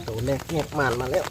ໂຕແລກແຫກມານມາແລ້ວ.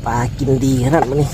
ປາກິນດີຂະໜາດມື້ນີ້.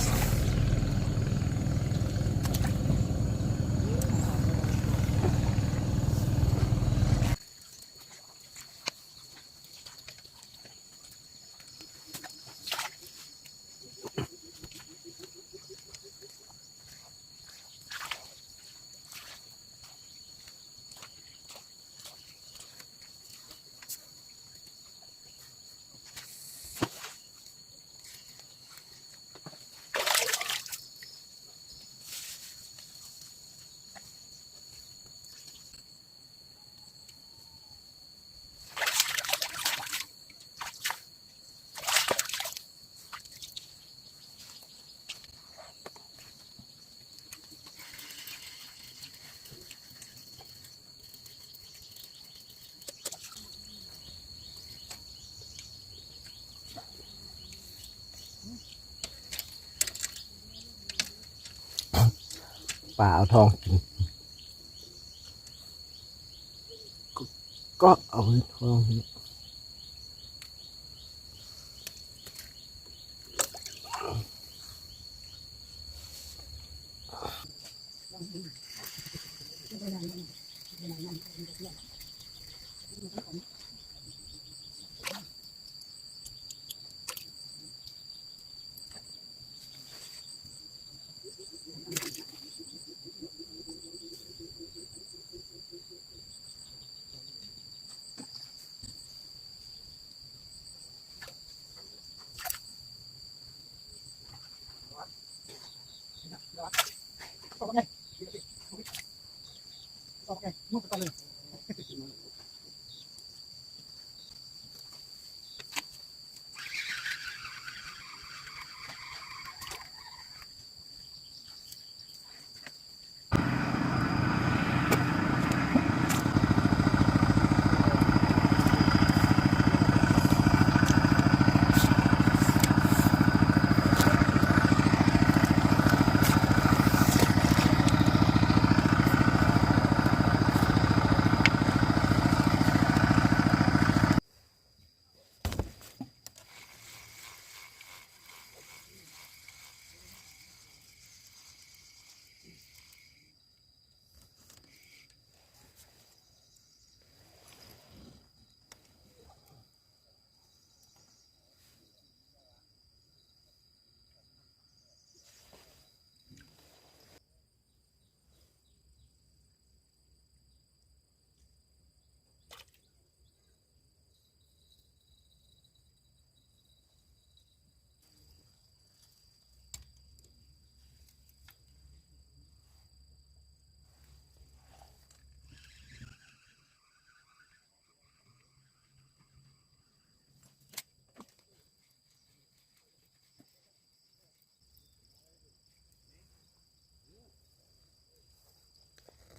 ປາເອົາທ້ອງກິນ. ກໍເອົາໃຫ້ທ້ອງ.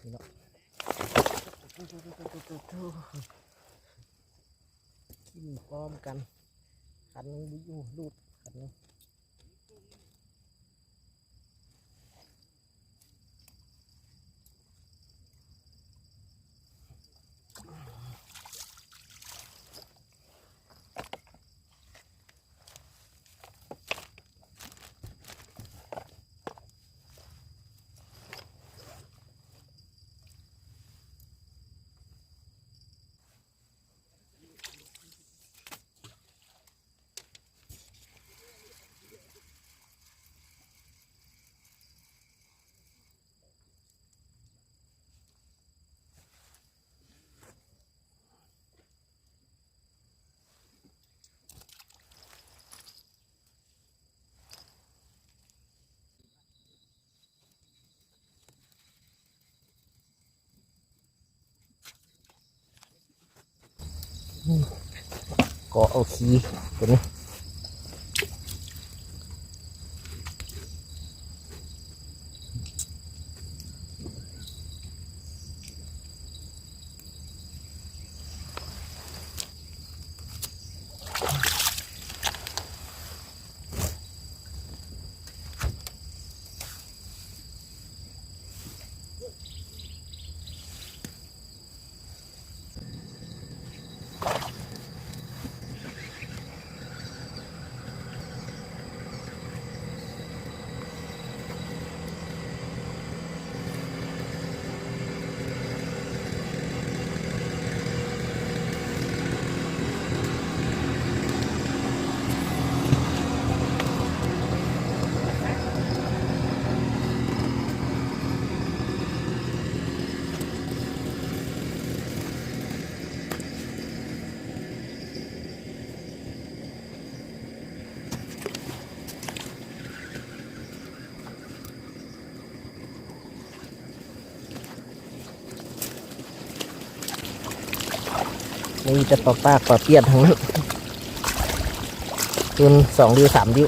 ນີ້ເນາະ ກິນພ້ອມກັນ ຄັນໜຶ່ງບໍ່ຢູ່ ຫຼຸດຄັນໜຶ່ງ. ເກາະເອົາຂີ້ຕົວນີ້. ມີແຕ່ປາປາກປາປຽນທັງນັ້ນ ຈົນສອງດິ້ວສາມດິ້ວ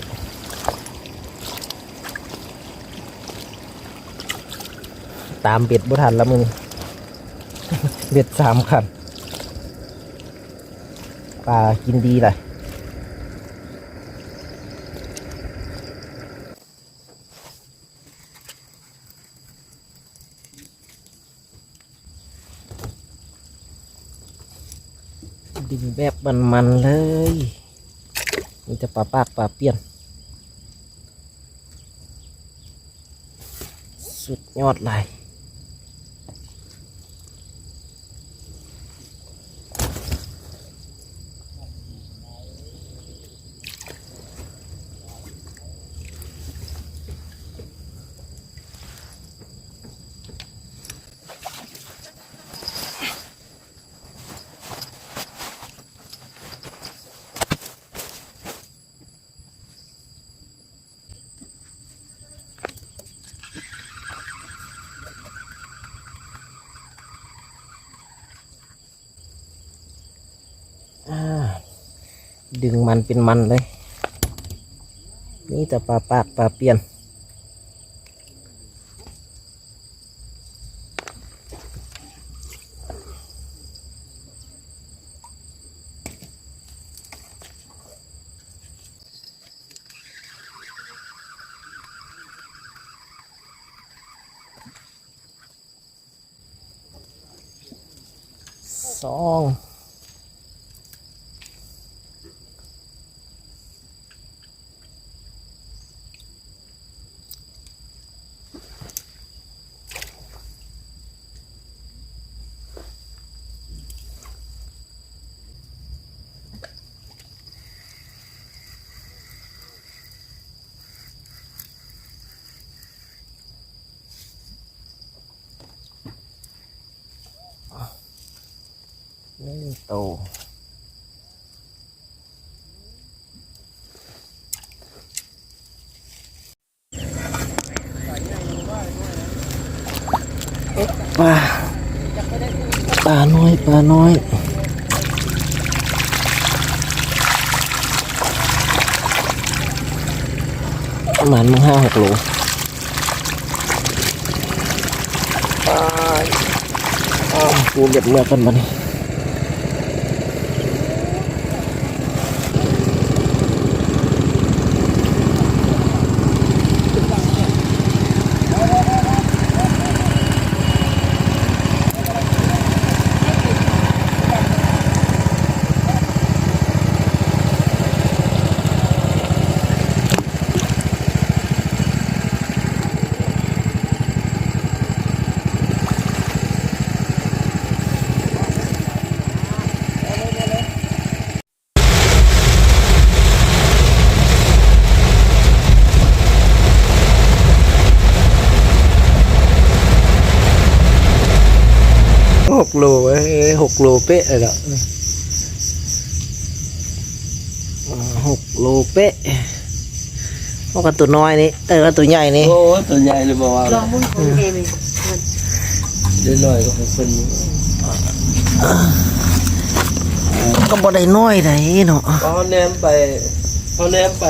ຕາມເບັດບໍ່ທັນລະມື້ນີ້ ເບັດສາມຄັນ ປາກິນດີຫຼາຍ. ດຶງແບບມັນໆເລີຍ ມີແຕ່ປາປາກປາປຽນ ສຸດຍອດຫຼາຍ. ອ່າ ດຶງມັນເປັນມັນເລີຍ ມີແຕ່ປາປາກປາປຽນ. ສອງ. ໜຶ່ງໂຕ. ປາ ປານ້ອຍ ປານ້ອຍ ປະມານຫ້າຫົກໂລ. ປາ ກູເກັບເມືອກ່ອນບັດນີ້. ຫົກໂລເວີຍ ຫົກໂລເປະເລີຍເນາະ. ອ່າ ຫົກໂລເປະ. ເອົາກັນໂຕນ້ອຍນີ້ ເອີ ກັນໂຕໃຫຍ່ນີ້. ໂອ້ ໂຕໃຫຍ່ເລີຍບໍ່ວ່າ ລອງເບິ່ງຂອງແມ່ນີ້ ເດັກນ້ອຍກໍຂອງເພິ່ນ ກໍບໍ່ໄດ້ນ້ອຍໃດເນາະ. ເຮົາແນມໄປ ເຮົາແນມໄປ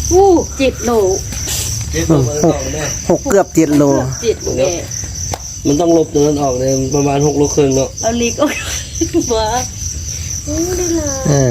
ໂອ້ ເຈັດໂລ ເຈັດໂລ ມັນອອກແນ່ ຫົກ ເກືອບເຈັດໂລ ເກືອບເຈັດໂລແມ່. ມັນຕ້ອງລົບຕົວນັ້ນອອກເດ້ ປະມານຫົກໂລເຄິ່ງເນາະ. ເອົາຫຼີກອອກ ບໍ່ ໂອ້ ໄດ້ຫຼາຍ ເອີ.